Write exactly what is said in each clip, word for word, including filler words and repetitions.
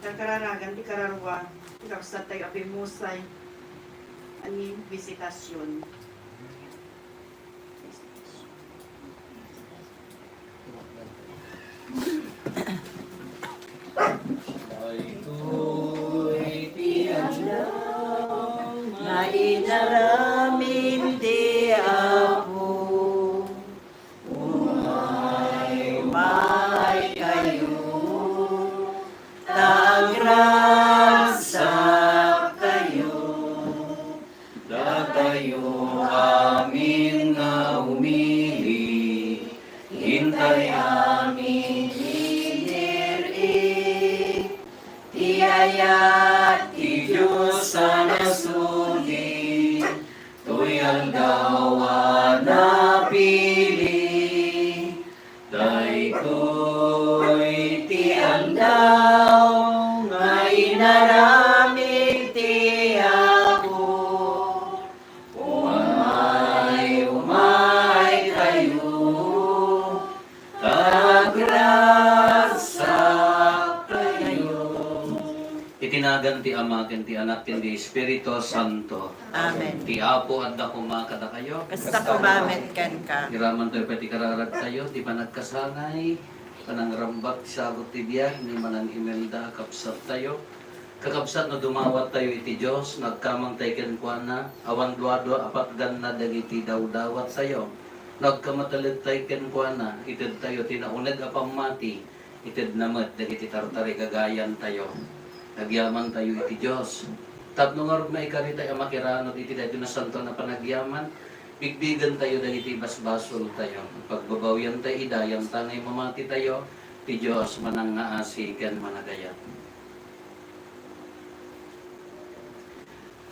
Kararagan ti kararua, ti kabsat tayo a bimusay, ani, bisitasion. Daytoy ti aldaw nga inaramid ti Apo. Umay, umay kayo, ta agrasap kayo. Datayo amin nga umili, intay amin inir-i ti ayat ti Dios a nasudi, toy aldaw a napili. Daytoy ti aldaw nga inaramid ti Apo. Umay, umay kayo, ta agrasap kayo. Iti nagan ti Ama, ken ti Anak, ken ti Espiritu Santo. Amen. Ti Apo adda koma kadakayo. Kasta koma met kenka. Iraman tayo pay ti kararagtayo, ti panagkasangay, panangrambak, sagut ti biag ni Manang Imelda a kabsattayo. Kakabsat, no dumawat tayo iti Dios, no agkamang tay kenkuana, awan duadua a patganna dagiti dawdawat tayo. No agkamatalek tay kenkuana, ited tayo ti nauneg a pammati, itedna met dagiti tartarigagayan tayo. Agyaman tayo iti Dios. Tapno ngarud maikari tay a makiranod iti daytoy nasantoan a panagyaman, bigbigen tayo dagiti basbasol tayo. Pagbabawian tay ida, yanta ngay mamati tayo, ti Dios manangngaasi ken managayat.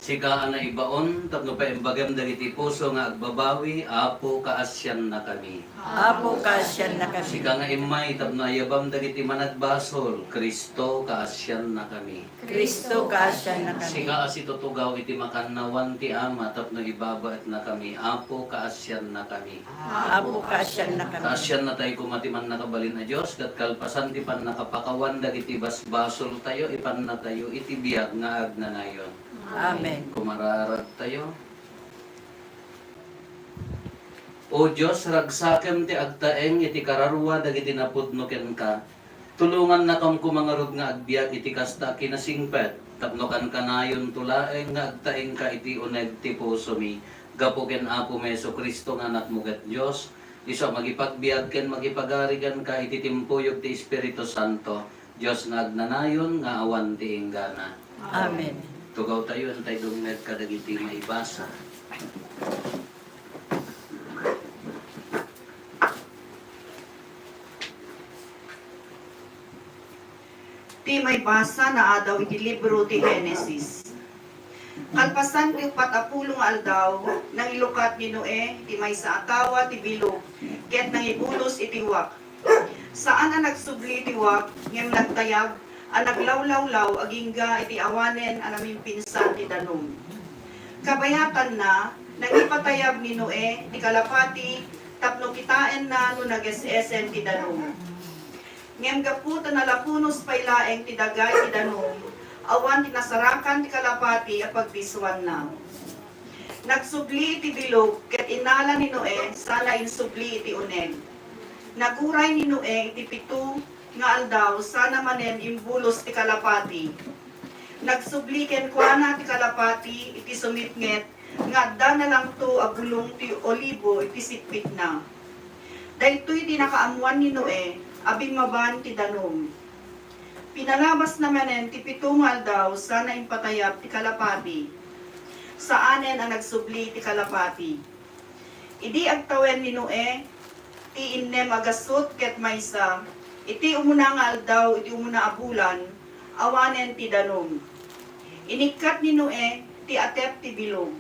Sika a naibaon tapno paimbagem dagiti puso nga agbabawi, Apo, kaasiannakami. Apo, kaasiannakami. Sika nga immay tapno ayabam dagiti managbasol, Cristo, kaasiannakami. Cristo, kaasiannakami. Sika a situtugaw iti makannawan ti Ama tapno ibabaetnakami, Apo, kaasiannakami. Apo, kaasiannakami. Kaasiannatay koma ti Mannakabalin a Dios, ket kalpasan ti pannakapakawan dagiti basbasoltayo, ipannatayo iti biag nga agnanayon. Amen. Kumararagtayo. O Dios, ragsakem ti agtaeng iti kararua dagiti napudno kenka. Tulongannakam koma ngarud nga agbiag iti kasta a kinasingpet, tapno kankanayonto laeng nga agtaengka iti uneg ti pusomi, gapu ken Apomi Jesu-Cristo nga Anakmo ket Dios, isu a mangipagbiag ken mangipagari kenka iti timpuyog ti Espiritu Santo, Dios nga agnanayon nga awan ti inggana. Amen. Tugawtayo, intay dumngeg kadagiti maibasa. Ti maibasa naadaw iti libro ti Genesis. Kalpasan ti uppat a pulo nga aldaw, nangilukat ni Noe ti maysa a tawa ti bilog ket nangibulos iti uwak. Saan a nagsubli ti uwak, ngem nagtayab a naglawlawlaw agingga iti awanen a namimpinsan ti danum. Kabayatanna, nangipatayab ni Noe ti kalapati tapno kitaenna no nages-esen ti danum. Ngem gapu ta nalapunos pay laeng ti daga iti danum, awan ti nasarakan ti kalapati a pagbisoanna. Nagsubli iti bilog ket innala ni Noe sana insubli iti uneg. Naguray ni Noe iti pito nga aldaw sana manen imbulos ti kalapati. Nagsubli kenkuana ti kalapati iti sumitnget nga adda nalangto a bulong ti olibo iti sipitna. Daytoy ti nakaammoan ni Noe a bimmaban ti danum. Pinalabasna manen ti pito nga aldaw sana impatayab ti kalapati. Saanen a nagsubli ti kalapati. Idi agtawen ni Noe ti innem a gasut ket maysa, iti umuna nga aldaw iti umuna a bulan, awanen ti danum. Inikkat ni Noe ti atep ti bilog.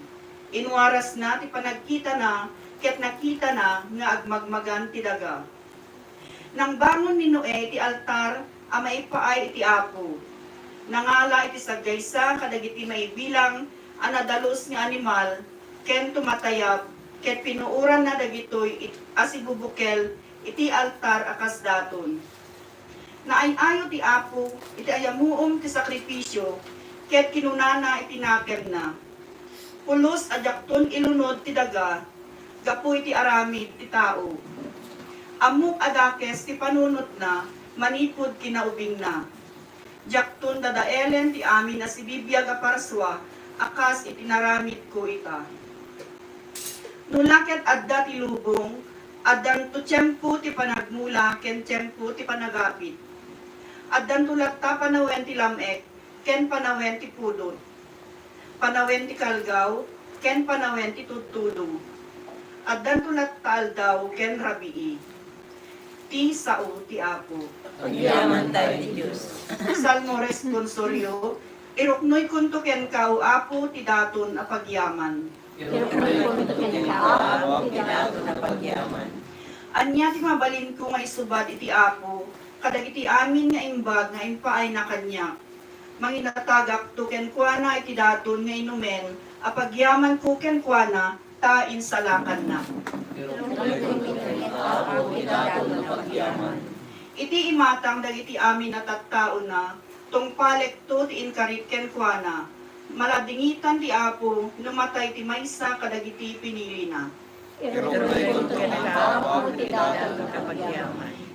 Inwarasna ti panagkitana ket nakitana nga agmagmagan ti daga. Nangbangon ni Noe ti altar a maipaay iti Apo. Nangala iti saggaysa kadagiti maibilang a nadalus nga animal ken tumatayab, ket pinuoranna dagitoy it-, a sibubukel iti altar a kas daton. Naay-ayo ti Apo iti ayamuom ti sakrifisio, ket kinunana iti nakemna, "Pulos a diakton ilunod ti daga gapu iti aramid ti tao. Ammok a dakes ti panunotna manipud kinaubingna. Diakton dadaelen ti amin a sibibiag a parsua a kas iti naramidko ita." No la ket adda ti lubong, addanto tiempo ti panagmula ken tiempo ti panagapit. Addanto latta panawen ti lam-ek ken panawen ti pudot, panawen ti kalgaw ken panawen ti tudtudo. Addanto latta aldaw ken rabii. Ti sao ti Apo. Agyaman tayo ti Dios. Salmo responsorio. Iruknoykonto kenka, O Apo, ti daton a pagyaman. Iruknoykonto kenka, O Apo, ti daton a pagyaman. Ania ti mabalinko nga isubat iti Apo kadagiti amin nga imbag nga impaayna kaniak? Manginatagakto kenkuana iti daton nga inumen a pagyamanko kenkuana ta insalakanna. Iti imatang dagiti amin a tattaona, tungpalekto ti inkarik kenkuana. Maladingitan ti Apo no matay ti maysa kadagiti pinilina.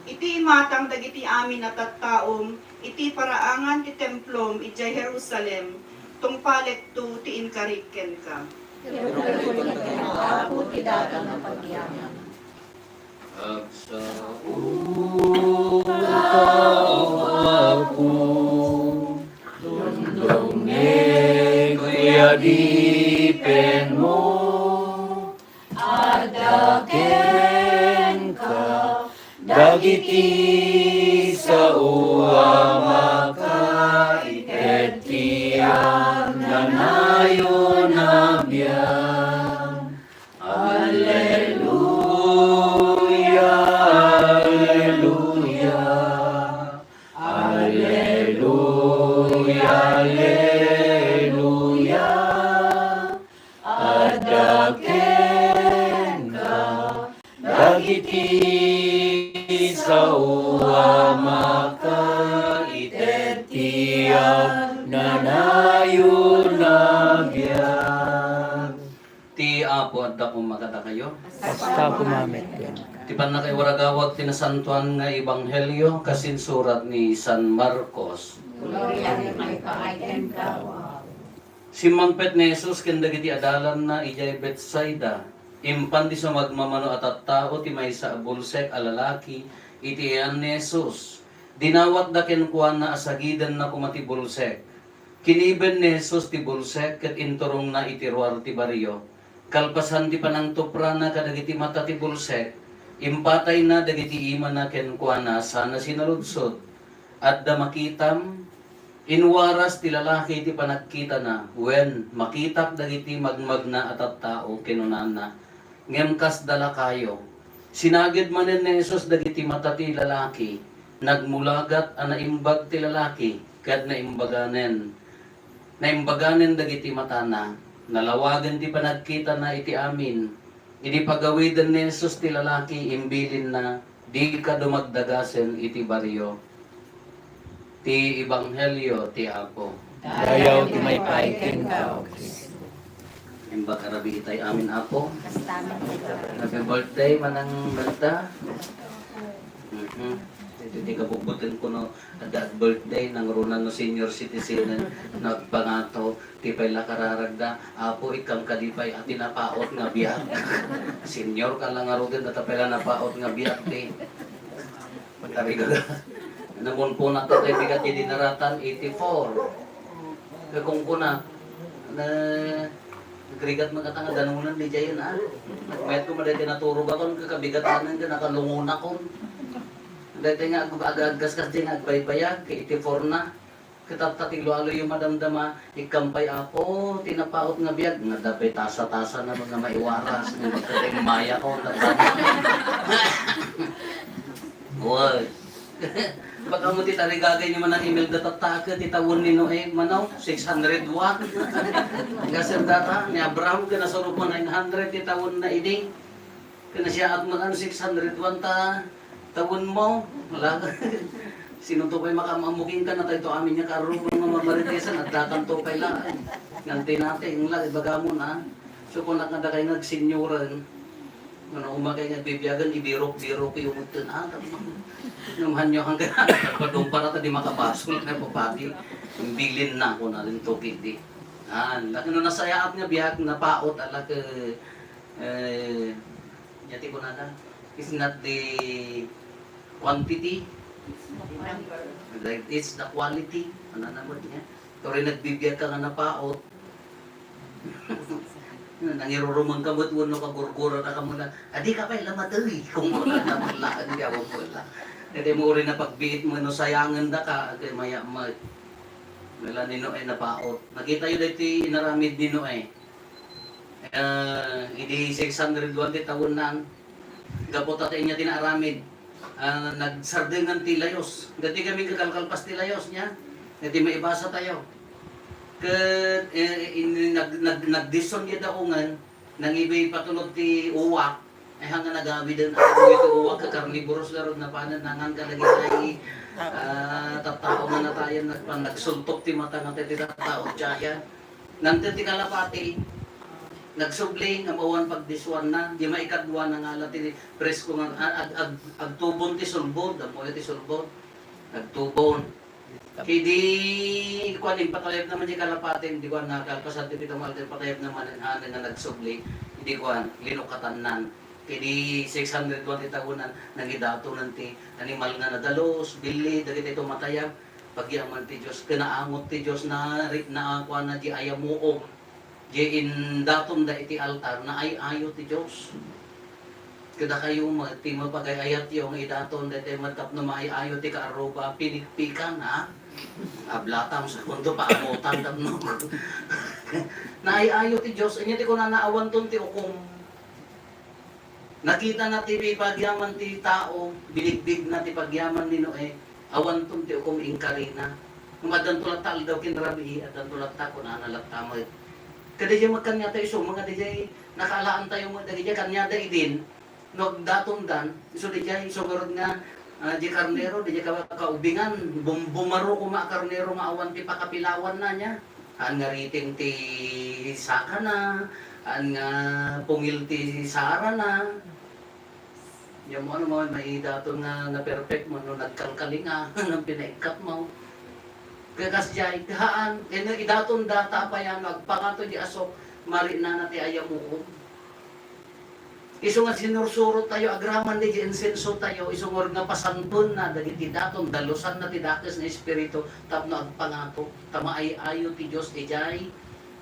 Iti imatang dagiti amin a tattaom iti paraangan ti templom idiay Jerusalem, tungpalekto ti inkarik kenka. Iruknoykonto kenka, Apo, ti daton a pagyaman. Agsao, O Apo, dumdumngeg ti adipenmo. Adda kenka dagiti sao a makaited ti agnanayon a biag. Alleluia, alleluia, alleluia, alleluia. Adda kenka dagiti sao a makaited ti agnanayon a biag. Ti Apo adda koma kadakayo. Kasta koma met kenka. Ti pannakaiwaragawag ti nasantoan nga ebanghelio kas insurat ni San Marcos. Gloria ti maipaay kenka, O Apo. Simmangpet ni Jesus ken dagiti adalanna idiay Betsaida. Impan ti sumagmamano a tattao ti maysa a bulsek a lalaki iti iyan ni Jesus. Dinawatda kenkuana a sagidanna koma ti bulsek. Kiniben ni Jesus ti bulsek ket inturongna iti ruar ti bario. Kalpasan ti panangtuprana kadagiti mata ti bulsek, impatayna dagiti imana kenkuana sana sinaludsod, "Adda makitam?" Inwaras ti lalaki ti panagkitana, wen, makitak dagiti magmagna a tattao, kinunana. Ngem kasda la kayo. Sinagid manen ni Jesus dagiti mata ti lalaki, nagmulagat a naimbag ti lalaki, ket naimbaganen, naimbaganen dagiti matana. Nalawagen ti panagkitana iti amin. Idi pagawiden ni Jesus ti lalaki, imbilinna, "Dika dumagdagasen iti bario." Ti ebanghelio ti Apo. Dayaw ti maipaay kenka, O Cristo. Imbag a rabii itay amin, Apo. Happy birthday, Manang Berta. Mhm. Iti, iti kabubbutan ko no, adda birthday, nangruna no senior citizen, nagpangato, ti pay la kararagda, "Apo, ikkam kadi pay a tinapaot nga biag." Senior ka la ngaruden, data pay la napaot nga biag, ti. Tarigaga. Namunpuna ta tay bigat di dinaratan, eighty-four. Kaya kung kuna, na, nagrigat man kata nga danunan di jayan, ah. Mayat ko maday tinaturo ba kon kakabigatanan ka nakalungunakon. Dahil nga ag-, ag-, agkaskas di nga agbaybayag, kay eighty-four na. Kitatta ti lualo yung madamdama, ikkampay, Apo, tinapaot nga biag, nga dapay tasa-tasa na nga maiwaras, nga magkataimaya ko, na. Uy. Baka mo ti tarigagay ni Manang Imelda tatta ket ti tawen ni Noe, manaw, six hundred one. Gasem data, ni Abraham, ken nasurob mo nine hundred ti tawen na idi. Ken nasiaat mo kan six hundred one ta tawen mo. Wala. Sinonto pay makaam-ammo kenka, natay to amin nga kaarruba nga mamarites, addakanto pay laeng. Ngan tinatay, eng la, ibagamon, a. So, kunak nga dakay nga agsenioren, ngano umakay nga agbibiagen, ibirok-birokyo metten, a, tapno. Ngem hanyo hanggan, padong para ta di makabasol nga papadi. Imbilinna, kuna, ditoy ketdi. A, laki no nasayaat nga biag, napaot, ala ke, eh, nya ti kunana, it's not the quantity, it's the quality. Ano naman niya? Pero nagbibiag ka nga napaot. Nangirurumang ka met wenno kagurgura na ka muna. Adi ka pay lamat, uy. Kung wala na pala, ang yawa mo la. Daytoy mo rin na pagbiit mo, no, sayangan da ka, kay maya, ma-, wala ni Noe napaot. Nakita yu daytoy inaramid ni Noe. Ah, idi six hundred one ti tawennan, gapu ta inya ti naaramid, ah, nagsardengan ti layos. Dati kami kakalkalpas ti layos niya. Dati maibasa tayo. Ket, eh, in-, nag-, nag-, nagdison diay daongen, nangibi patulod ti uwak. Ay, hanggang nagawiden, ako iti uwak, ka carnivorous garud, napanen, nangan kadagiti, ah, tattao nga natayan, nagpan-, nagsultok ti mata nga ti tattao, tiyan. Nangted ti kalapati, nagsubli nga awan pagdisuanna. Di maikadua, nangala ti presko nga ag-, ag-, agtubon ti sulbod, ammoyo ti sulbod. Nagtubon. Kidi, kuan, impatayabna man di kalapati, di kuan, nakalpasan ti pito nga aldaw, patayabna man, haan nga nagsubli, di kuan, linukatannan. Kidi six hundred one ti tawennan, nangidatonan ti animal nga nadalus, billi, dagiti tumatayab, pagyaman ti Dios, ken naangot ti Dios, na, na, kuana, di ayamuom. Diay indatonda iti altar, naay-ayo ti Dios. Kadakayo met, ti mapagay-ayatyo nga idaton daytoy met tapno maay-ayo ti kaarruba, pinikpikan, ha? Ablatam, sakunto, paamutan, tapno. Naay-ayo ti Dios, ania ti kunana, awanton ti ukom. Nakitana ti pagyaman ti tao, binigbigna ti pagyaman ni Noe, awanton ti ukom, inkarina. Ngem addanto latta aldaw ken rabii, addanto latta, kunana latta met. Kadi diay met kaniatayo isu, nga diay nakaalaan tayo met, dagiti kaniada idin, no agdatondan, isu diay, isu ngarud nga, ah, di karnero, diay ka-, kaubingan, bum-, bumaro koma a karnero nga awan ti pakapilawanna, nia. Haan nga riting ti sakana, haan nga pungil ti sarana. Diay mo, ano mo, maidaton nga na-perfect mo, no, nagkalkalinga, nang pinaikkat mo. Kaya kas diay, haan, eh, no, idaton data pa yan, agpangato di asok, marinana ti ayamuon. Isu nga sinursurot tayo, agraman di insenso tayo, isu nga pasantuenna dagiti daton, dalusanna ti dakes nga espiritu, tapno agpangato, ta maay-ayo ti Dios idiay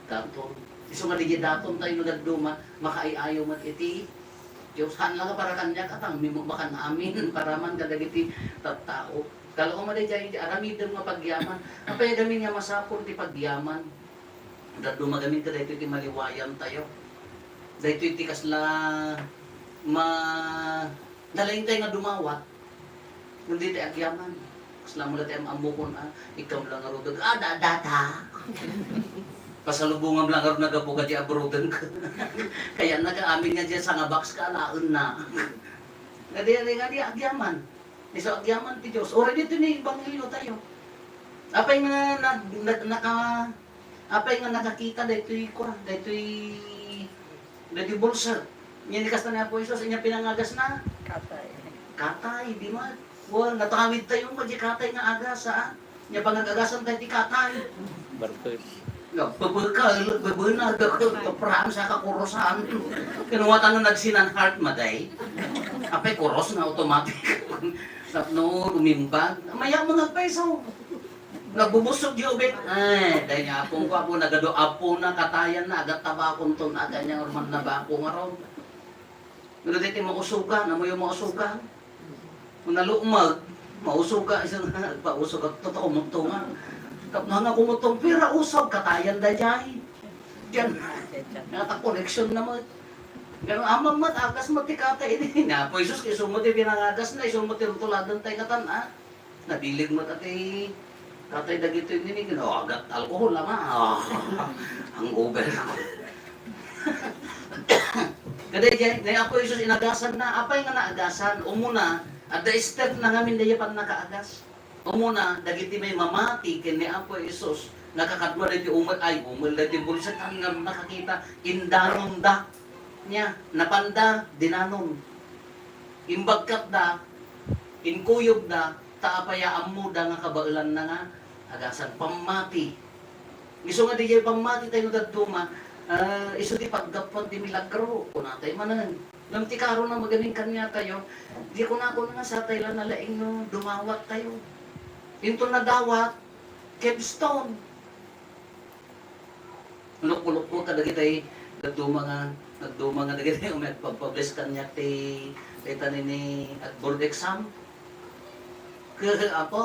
daton. Isu nga di daton tayo no dadduma, makaay-ayo met iti Dios. Haan la nga para kaniak, atang mimo makan amin, para man kadagiti tattao. Kalaw man idiay, aramidem nga pagyaman. Apay gamin nga masapul ti pagyaman? Dadduma gamin ta daytoy ti maliwayan tayo. Daytoy ti kasla ma-, nalaing tayo nga dumawat. Kundi ti agyaman. Kasla mo la ti am-ammokon, ah, ikam lang nga rudeg. Ah, da-, data. Pasalubongam lang nga nagapu ka di abroaden ka. Kaya nagaamin nga diyan sa nga box ka, alaen na. Nga di, nga di agyaman. Isu agyaman ti Dios. Already ito ni Ebanghelyo tayo. Apay nga nag-, nag-, naka-, apay nga nakakita daytoy kua, daytoy, daytoy bulsa. Nia ni kasta ni Apo Jesus, ania pinangagasna? Katay. Katay, di man. Well, natawid tayo mo, di katay nga agas, ha? Nia pangagagasan tayo ti katay. Barkos. Nagbabagal, nagbabanag, kapraan sa kakurusan. Kinuha tano nagsinan heart, maday. Apay, kuros nga automatic. Tapno, rumimbag. Maya mo nagpaiso. Nagbubusog di ubit. Ay, dahil nga apong ko, apo, nagado apo na, katayan na, agat tabakon ton, aga niya, urman na bako nga ron. Ngano daytoy mausugan? Amoyo mausugan? Kung nalukmag, mausugan, isang nagpausog at totoo mo to nga. Tapno nga kumutong, pira usog, katayan da jay. Diyan, nata connection na mo. Pero amang mat, agas mo ti kata ini. Na, po, Jesus, isu mo ti pinangagas na, isu mo ti rutuladan tayo katan, ah. Nabileg met ti katay dagitoy nini, no, agat alkohol ama. Ah, hangover na. Kada diay, ni Apo Jesus inagasan na, apay nga naagasan, umuna, adda step na ngamin diay pannakaagas. Umuna, dagiti may mamati ken ni Apo Jesus, nakakadua dagiti umel, ay, umel dagiti bulsek, nga nakakita, indanonda. Nia, napanda, dinanon. Imbagkatda, inkuyogda, ta apay a ammoda nga kabaelanna nga agasag pammati. Isu nga diay pammati tayo dadduma, ah, isu ti paggapuan ti milagro, kunatay manen. Ngem ti karona, magamin kaniatayo, di kunakon nga satay la nalaing no dumawat tayo. Inton nadawat, capstone. Lukpo-lukpo kadagitay dadduma nga, dadduma nga dagitay nga agpag-publish kaniak ti, ti dayta ni, ni board exam. Ke, apo,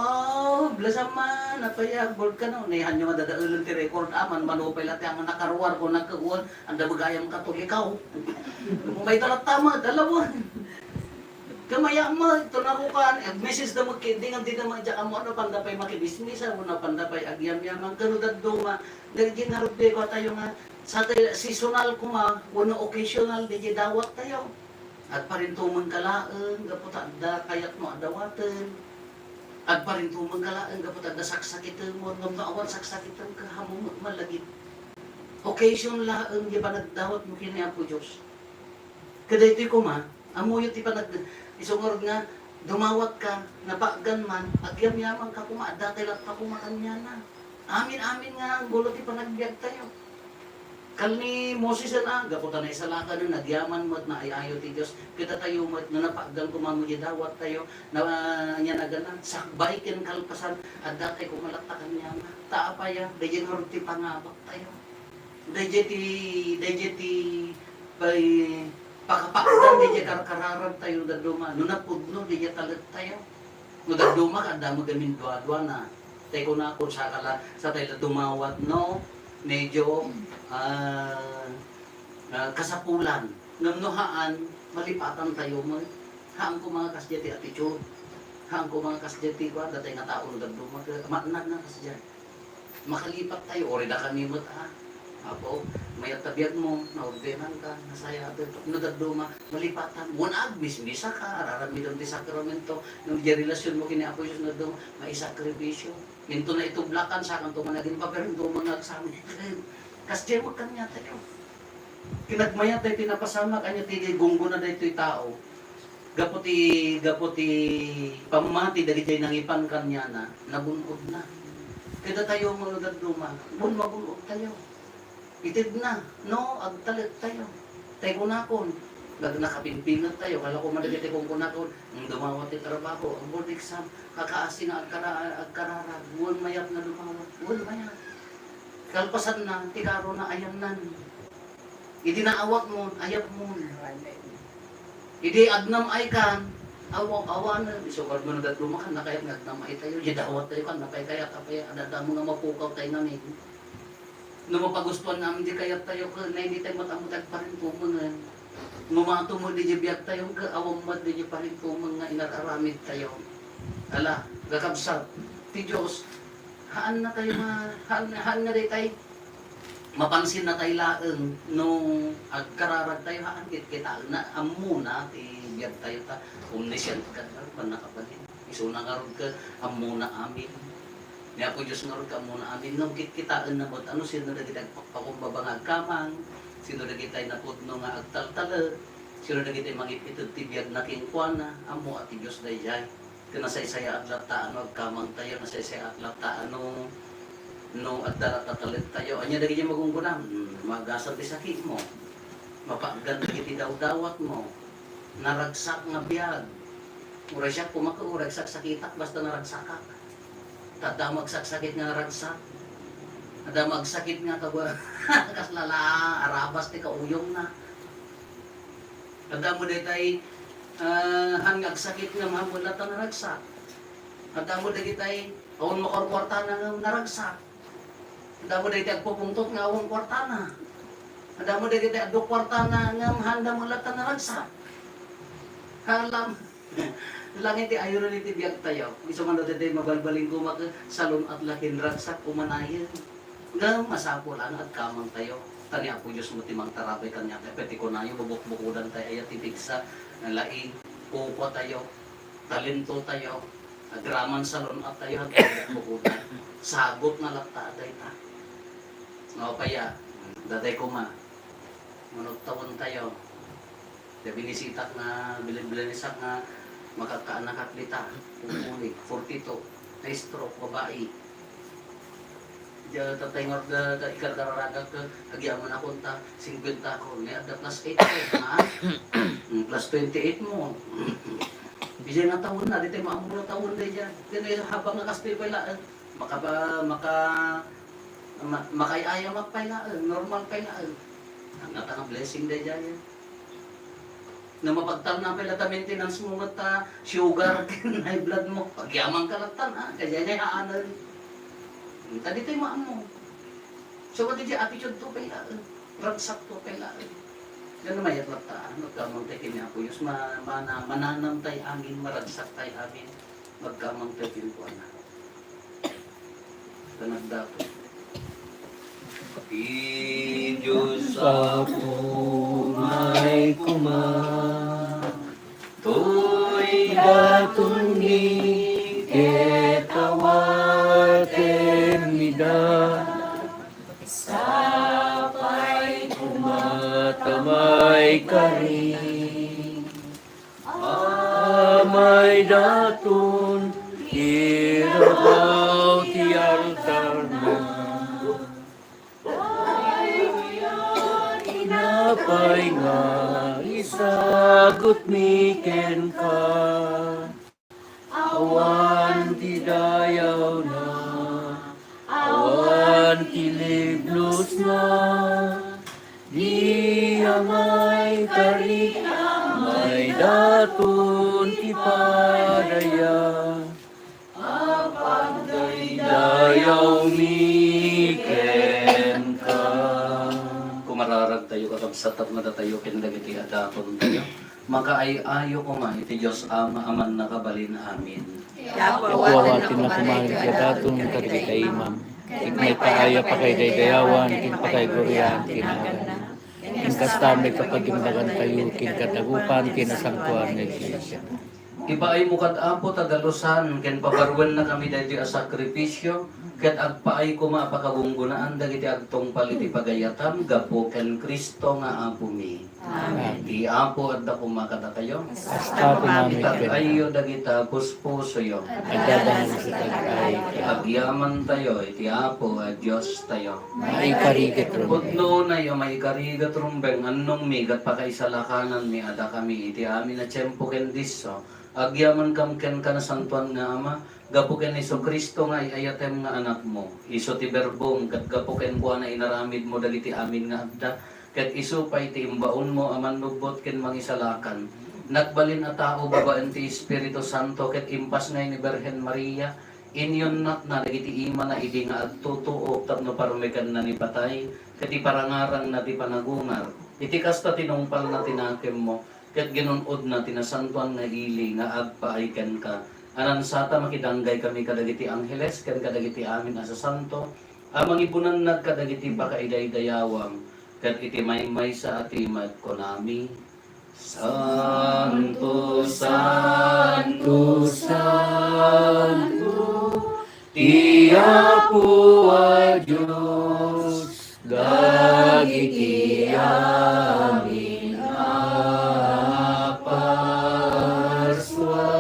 blessam man, apay a board kano, ni hanyo nga dadaelen ti record, a, man-, manupay la ti aman nakaruar, ko nagkaguan, anda bagayam Katolikaw. Umay talatta met, alawon. Kamaya met, to narukan, eh, message da met, di nga, di da met, diak ammo, no, panda pay makibismisa, no, panda pay agyamyaman, kano dadduma, dagiti narugbi ko tayo nga, sa tayo, seasonal kuma, wenno occasional, di dawat tayo. Agparintumeng ka laeng, gapu ta adda kayatmo a dawaten. Agparintumeng ka laeng, gapu ta adda saksakitem, ngem no awan saksakitem, kaammo met malagip. Occasion laeng, di panagdawatmo ken ni Apo Dios. Kadaytoy kuma, ammoyo ti panag-, isu ngarud nga, dumawat ka, napagan man, agyamyaman ka kuma, adda kay latta kuma kaniana. Amin-amin nga, gulo ti panagbiag tayo. Kal ni Moses, a, gapu ta naisalakan, nagyaman met, naay-ayo ti Dios. Kita tayo met, no napagan kuma, mo di dawat tayo, na, ania nagana, sakbay ken kalpasan, adda tayo kuma latta kaniana. Ta apay a, daydiay ngarud ti pangabak tayo. Daydiay ti, daydiay ti pay-, pakapaakdan, daydiay karkararag tayo dadduma. No napudno, daydiay talek tayo. No dadduma, adda met gamin dua-duana. Tay kunakon, sakala, sa tayo dumawat, no? Medyo, ah, ah, kasapulan. Ngem no haan, malipatan tayo met. Haan ko mga kasdiay ti attitude. Haan ko mga kasdiay ti kuan, datay nga tao no dadduma, ke-, matnag nga kasdiay. Makalipat tayo, ori da kami met, a. Apo, mayat ta biag mo, naordenan ka, nasaya, ato, no dadduma, malipatan. Wen agmismisa ka, araramidem ti sakramento, no diay relasyon mo ken ni Apo Jesus, no dadduma, maisakripisyo. Inton naitublakan, sakanto man naging papereng dumang nga agsamen. Kasdiay met kaniatayo. Kinagmayat daytoy napasamak, ania ti gunggona daytoy tao. Gapu ti, gapu ti pammati dagiti nangipan kaniana, nagun-odna. Kadatayo, mga dadduma, wen magun-od tayo. Itedna, no, agtalek tayo. Tay kunakon, nag-, nakapimpinget tayo, kala ko man dagiti kunkunakon, ang dumawat ti trabaho, ang board exam, kakaasi nga agkara-, agkararag, wen mayat nga dumawat, wen mayat. Kalpasanna, ti karona, ayannan. Idi naawatmon, ayatmon. Idi agnam-ay kan, awa-, awanen. Isu ngarud no dadduma kan, nakayat nga agnam-ay tayo. Di dawat tayo kan, napay kayat, apay, adda mo nga mapukaw tayo ngamin. No mapagustuhan namin di kayat tayo, ke, na hindi tayo matamu tayo parintumengen. Ngumato mo di biag tayo, ke, awan mo di parintumeng nga inar-aramid tayo. Ala, kakabsat, ti Dios, haan na tayo ma-, haan, haan nga di tayo mapansin na tayo laeng no agkararag tayo, haan, kit-, kitaen na, ammona ti biag tayo ta, omniscient ka, pannakabalin. Isuna ngarud ka, ammona amin. Ni Apo Dios ngarud ka, ammona amin. Ngem kitkitaenna met, ano, sino dagiti agpakpakumbaba nga agkamang? Sino dagiti napudno nga agtaltalek? Sino dagiti mangipited ti biagna kenkuana? Ammo a ti Dios daydiay. Ken nasaysayaat latta a no agkamang tayo, nasaysayaat latta a no, no adda latta talek tayo. Ania dagiti magungguna? Hmm, maagasat ti sakitmo. Mapaaggan dagiti dawdawatmo. Naragsak nga biag. Uray siak, koma ket uray agsaksakitak, basta naragsakak. Ta adda mo agsakit nga naragsak. Adda mo agsakit nga kagwa-, kasla la arabas ti kauyongna. Adda mo daytay, ah, haan nga agsakit nga mahamula ta naragsak. Adda mo dagitay, awan makurkuartana nga naragsak. Adda mo dagiti agpupungtot nga awan kuartana. Adda mo dagiti adu kuartana ngem haanda met latta naragsak. Haan la, langit ti ayuran iti biag tayo. Isu man dagiti mabalbalin koma ket salun-at la ken ragsak umanayen. Ngem masapul a nga agkamang tayo. Ta ni Apo Dios met ti mangtarabay kaniatayo. Ket ti kunayo, bubukbukodan tayo aya ti pigsa nga laing, kukua tayo, talento tayo, Agraman salon-at tayo, agbubukudan. Sagot nga latta dayta. Nga upaya, datay koma, manugtawen tayo. Diay binisitak nga, bilinbelenisak nga makakaanakak dita, pupuli, forty-two, na-stroke, babai. Diay tatay nga da, da, ikarkararagak, agyamanak ta, singkwenta ko, ni adda plus eight ko, ha? Mm, plus twenty-eight mo. Diay natawen na, ditay maammo nga tawen daydiay. Diay habang nga kastoy pay laeng, makaba-, maka-, ma-, makaay-ayamak pay laeng, normal pay laeng. Ang nata nga blessing daydiay. No mapagtalna pay latta maintenance mo met ta sugar ken high blood mo, agyamanka lattan, ha? Kayat nga haanen. Ta ditay maammo. So, what is your attitude to pay laeng? Ragsak to pay laeng. Ngem mayat latta, ha? Magkamang tay ken ni Apo Dios, ma-, mana-, mananam tay amin, maragsak tay amin. Magkamang tay kenkuana. Kanagdato. Ti Dios Apo, umay koma. Toy datonmi ket awatenmi da. Sapay koma ta maikari. Amay daton ti rabaw ti altarna. Daytoy a tinapay nga isagutmi kenka. Awan ti dayawna, awan ti liblosna, di amay kari, amay daton ti padaya. A pagdaydayawmi kenka. Kumararag tayo, kakabsat, tapno datayo ken dagiti a daton tayo. Makaay-ayo koma iti Dios Ama a mannakabalin amin. Apo, awatenna koma daytoy a daton kadagiti imam. Ket maipaay a pakaidaydayawam ken pakaiguriam ti naganna. Ken kasta, maikapagimbagan tayo ken kadagupan ti nasantoan nga iglesia. Ipaaymo kad Apo ta dalusan ken pabaruennakami daytoy a sakrifisio, ket agpaay koma a pakagunggonaan dagiti agtungpal iti pagayatam gapu ken Cristo nga Apomi. Amen. Ti Apo adda koma kadatayo. Kasta koma met kenka. Itag-ayyo dagita puspusoyo. Adda dangan sa itag-ay. Agyamantayo iti Apo a Diostayo. Maikarigat rumbeng. Pudno unay a maikarigat rumbeng, annongmi ket pakaisalakananmi a dakami iti amin a tiempo ken disso, agyamankam kenka, Nasantoan nga Ama, gapu ken Jesu-Cristo nga ay-ayatem nga Anakmo. Isu ti Berbom, ket gapu kenkuana inaramidmo dagiti amin nga adda, ket isu pay ti imbaonmo a mannubbot ken mangisalakan. Nagbalin a tao babaen ti Espiritu Santo ket impasngay ni Birhen Maria, inyonnatna dagiti imana idi nga agtutuok tapno parumekenna ni patay, ket iparangarangna ti panagungar. Iti kasta, tinungpalna ti nakemmo, ket ginun-odna ti nasantoan nga ili nga agpaay kenka. Anansata, makidanggay kami kadagiti angheles ken kadagiti amin a sasanto a mangibunannag kadagiti pakaidaydayawam, ket iti maymaysa a timek kunami, "Santo, santo, santo, ti Apo a Dios dagiti amin a parsua.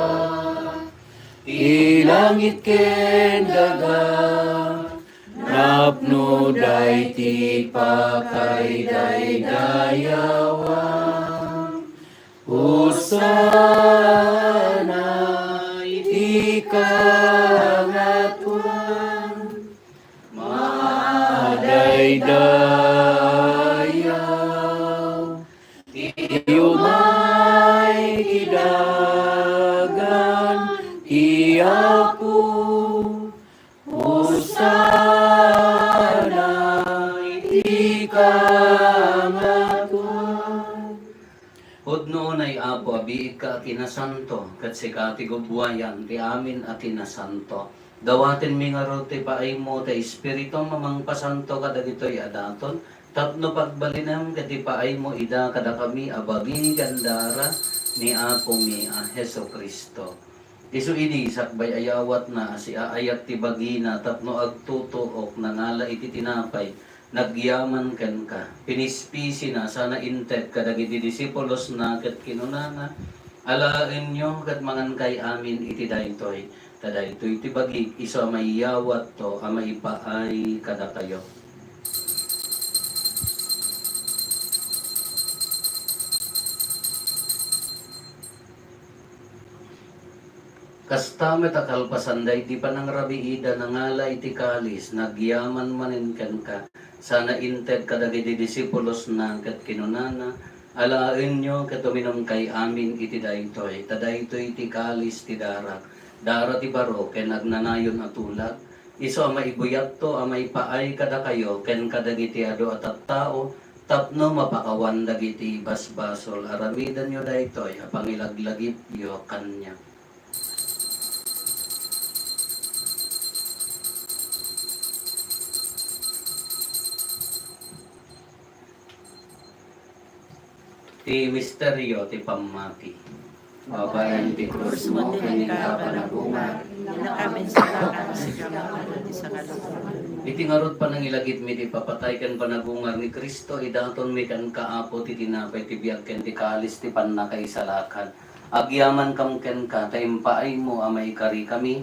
Ti langit ken daga, napnoda iti pakaidaydayawam. Hosanna iti kangatoan. Madaydayaw ti umay iti dagan ti Apo. Hosanna iti kangatoan." Pudno unay, Apo, a biigka a kinasanto, ket sika ti gubbuayan ti amin a kinasanto. Dawatenmi ngarud ti paaymo ti Espiritum a mangpasanto kadagitoy a daton, tapno pagbalinem ket ipaaymo ida kadakami a bagi ken dara ni Apomi a Jesu-Cristo. Isu idi sakbay a yawatna a siaayat ti bagina tapno agtutuok, nangala iti tinapay, nagyaman kenka, pinispisina, sana inted kadagiti disipulosna ket kinunana, "Alaenyo ket mangankay amin iti daytoy, ta daytoy ti bagik isu a maiyawatto a maipaay kadakayo." Kasta met a kalpasan daydi panangrabiida, nangala iti kalis, nagyaman manen kenka, sana inted kadagiti disipulosna ket kinunana, "Alaenyo ket uminumkay amin iti daytoy, ta daytoy ti kalis ti darak, dara ti baro ken agnanayon a tulag, isu a maibuyatto a maipaay kadakayo ken kadagiti adu a tattao tapno mapakawan dagiti basbasol. Aramidenyo daytoy a pangilaglagipyo kaniak." Ti misterio ti pammati. Babaen ti krusmo ken inka panagungar, innakamin sa lakang sika nga adu ti sangalubongan. Iti ngarud, panangilagipmi ti ipapatay ken panagungar ni Cristo, idatonmi kenka, Apo, ti tinapay ti biag ken ti kalis ti pannakaisalakan. Agyamankam kenka ta impaaymo a maikarikami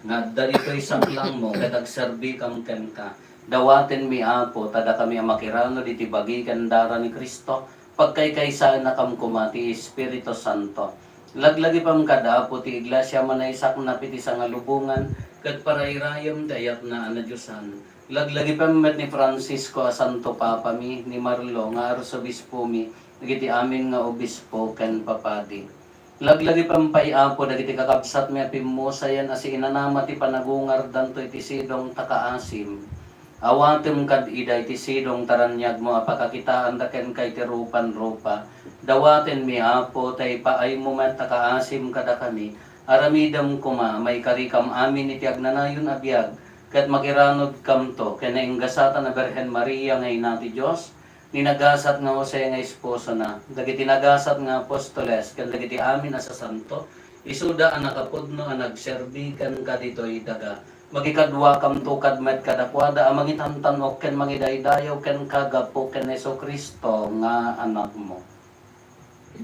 nga adda ditoy saklangmo ket agserbikam kenka. Dawatenmi, Apo, ta dakami a makiranod iti bagi ken dara ni Cristo, pagkaykaysaennakam koma ti Espiritu Santo. Laglagipem kad, Apo, ti Iglesia a manaysaknap iti sangalubongan ket parairayem ti ayatna a nadiosan. Laglagipem met ni Francisco a Santo Papami, ni Marlo nga Arsobispomi, dagiti amin nga obispo ken papadi. Laglagipem pay, Apo, dagiti kakabsatmi a pimmusayen a siinanama ti panagungardanto iti sidong ta kaasim. Awatem kad ida iti sidong ta raniagmo a pakakitaanda kenka iti rupan-rupa. Dawatenmi, Apo, ta ipaaymo met ta kaasim kadakami. Aramidem koma a maikarikam amin iti agnanayon a biag, ket makiranodkamto ken nainggasatan a Birhen Maria nga Ina ti Dios, ni nagasat nga Jose nga esposona, dagiti nagasat nga apostoles, ken dagiti amin a sasanto, isuda a nakapudno a nagserbi kenka ditoy daga. Makikaduakamto kad met kadakuada a mangitantan-ok ken mangidaydayaw kenka gapu ken Jesu-Cristo nga Anakmo.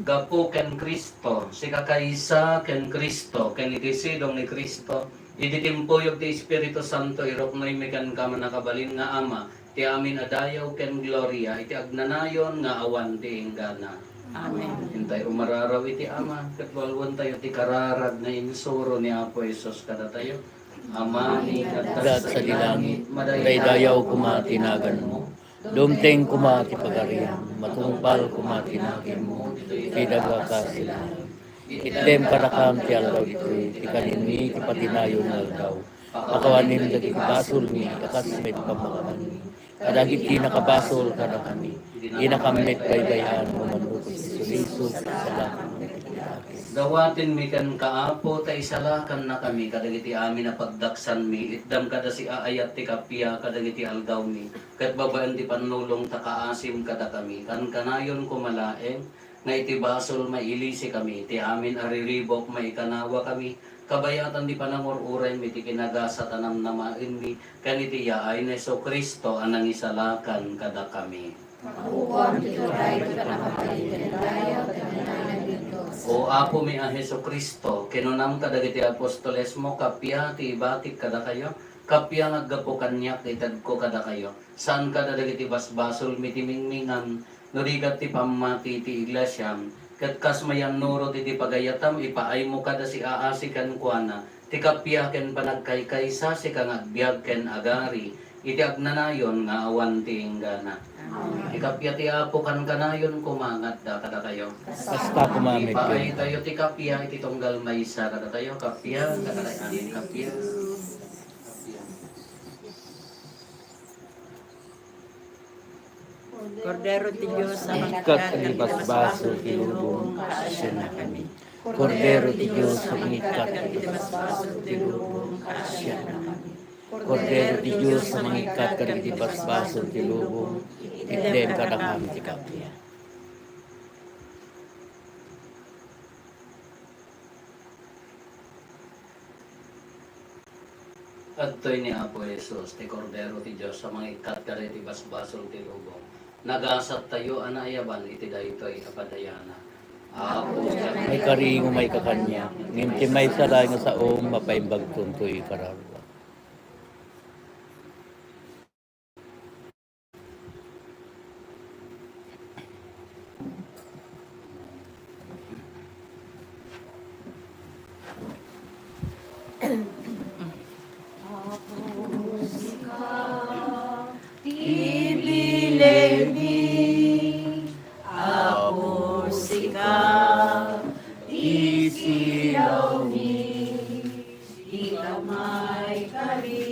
Gapu ken Cristo, sikakaysa ken Cristo, ken iti sidong ni Cristo, iti timpuyog ti Espiritu Santo, iruknoymi kenka, mannakabalin nga Ama, ti amin a dayaw ken gloria iti agnanayon nga awan ti inggana. Amen. Intay umararaw iti Ama, ket walwentayo ti kararag nga insuro ni Apo Jesus kadatayo. Amami, nga adda sadi langit, madaydayaw koma ti naganmo. Dumteng koma ti pagariam, matungpal koma ti nagimmo, iti daga kas iti langit. Itdem kadakam ti aldaw ditoy, ti kaninmi ti patinayon nga aldaw. Pakawanem dagiti basolmi, a kas met pamakawanmi kadagiti nakabasol kadakami. Dinakam met baybay-an no mannukos ti suliso, salakam met iti dakes. Dawatenmi kenka, Apo, ta isalakannakami kadagiti amin a pagdaksanmi, itdam kada siaayat ti kappia kadagiti aldawmi, ket babaen ti pannulong ta kaasim kadakami. Kankanayon koma laeng, nga iti basol mailisikami, ti amin a riribuk maikanawakami, kabayatan ti panangur-uraymi ti kinagasat a namnamaenmi, ken iti yaay ni Jesu-Cristo a nangisalakan kadakami. Makukuam ti turay ti pannakabalin ken dayaw ti agnanayon nga Dios. O Apomi a Jesu-Cristo, kinunam kadagiti apostolesmo, kappia ti ibatik kadakayo, kappia nga aggapu kaniak itedko kadakayo. Saan kada dagiti basbasolmi ti mingmingam, no di ket ti pammati ti iglesiam, ket kas mayannurot iti pagayatam, ipaaymo kada siaasi kenkuana ti kappia ken panagkaykaysa, sika nga agbiag ken agari iti agnanayon nga awan ti inggana. Amen. Ti kappia ti Apo kankanayon koma nga adda kadakayo. Kasta koma met kenka. Ipaaytayo ti kappia iti tunggal maysa kadatayo. Kappia, kadatayo. Amen. Kappia. Kordero ti Dios a mangikkat iti basbasol ti lubong, kaasiannakami. Kordero ti Dios a mangikkat iti basbasol ti lubong, kaasiannakami. Kordero ti Dios a mangikkat iti basbasol ti lubong, itdem kadakami ti kappia. Dagitoy ni Apo Jesus, ti Kordero ti Dios a mangikkat kadagiti basbasol ti lubong. Nagasattayo a naayaban iti daytoy a padayana. Apo, maikari nga maikakaniak, ngem ti maysa laeng nga saom, mapaimbagton toy kararua. Apo, sika ti bilegmi. Apo, sika ti silawmi. Dika maikari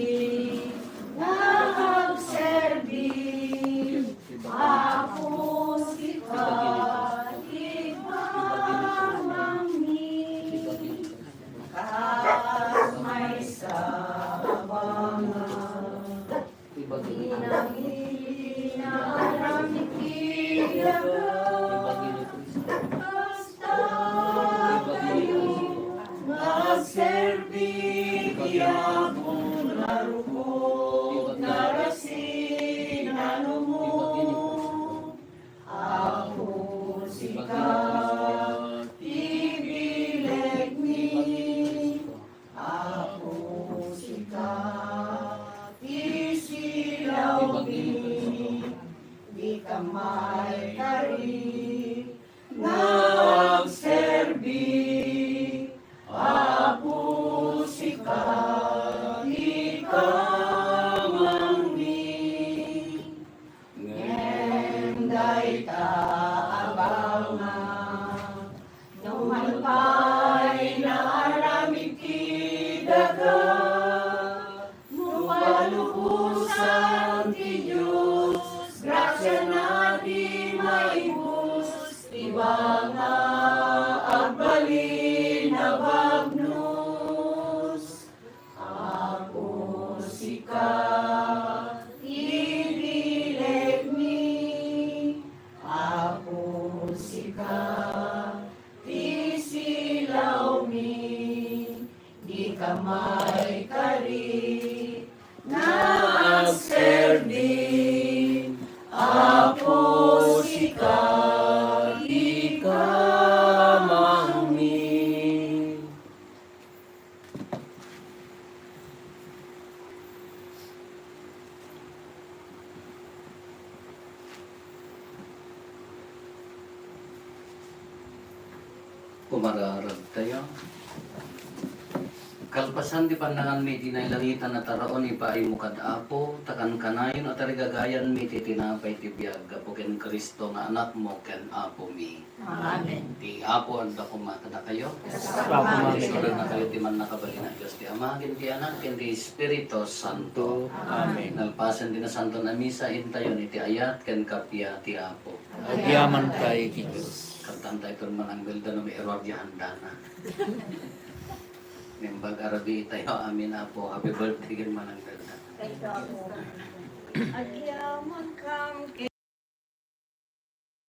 nga agserbi. Apo, sika ti pamangmi. Kas maysa a banag. Ibagin. Inangina aram iti daga. Ibagin ito. Kasta kayo nga agserbi ti Apo nga rukot, nga rasin a lubong. Apo, sika ti bilegmi. Apo, sika ti silawmi, dika maikari nga agserbi. Apo, sika ti kamangmi. Ngem dayta a banag, no malpay nga aramid ti daga, no palubosan ti Dios, grasiana ti maibus, ti banga agbalin a bagnos. Apo, sika ti bilegmi. Apo, sika ti silawmi. Dika maikari nga agserbi. Apo, sika ti kamangmi. Kumararagtayo. Kalpasan ti pannanganmi iti nailangitan a taraon, ipaaymo kad Apo, ta kankanayon a tarigagayanmi ti tinapay ti biag, gapu ken Cristo nga Anakmo ken Apomi. Amen. Ti Apo adda koma kadakayo. Amen. Bendisionannakayo ti Mannakabalin a Dios ti Ama, ken ti Anak, ken ti Espiritu Santo. Amen. Nalpasen ti Nasanton a Misa, intayon iti ayat ken kappia ti Apo. Agyamankay ti Dios. Kantaentayo ti Manang Belda no mairuar diay handana. Naimbag a rabii tayo. Amen, Apo. Happy birthday ken Manang Belda. Thank you, Apo. Agyamankam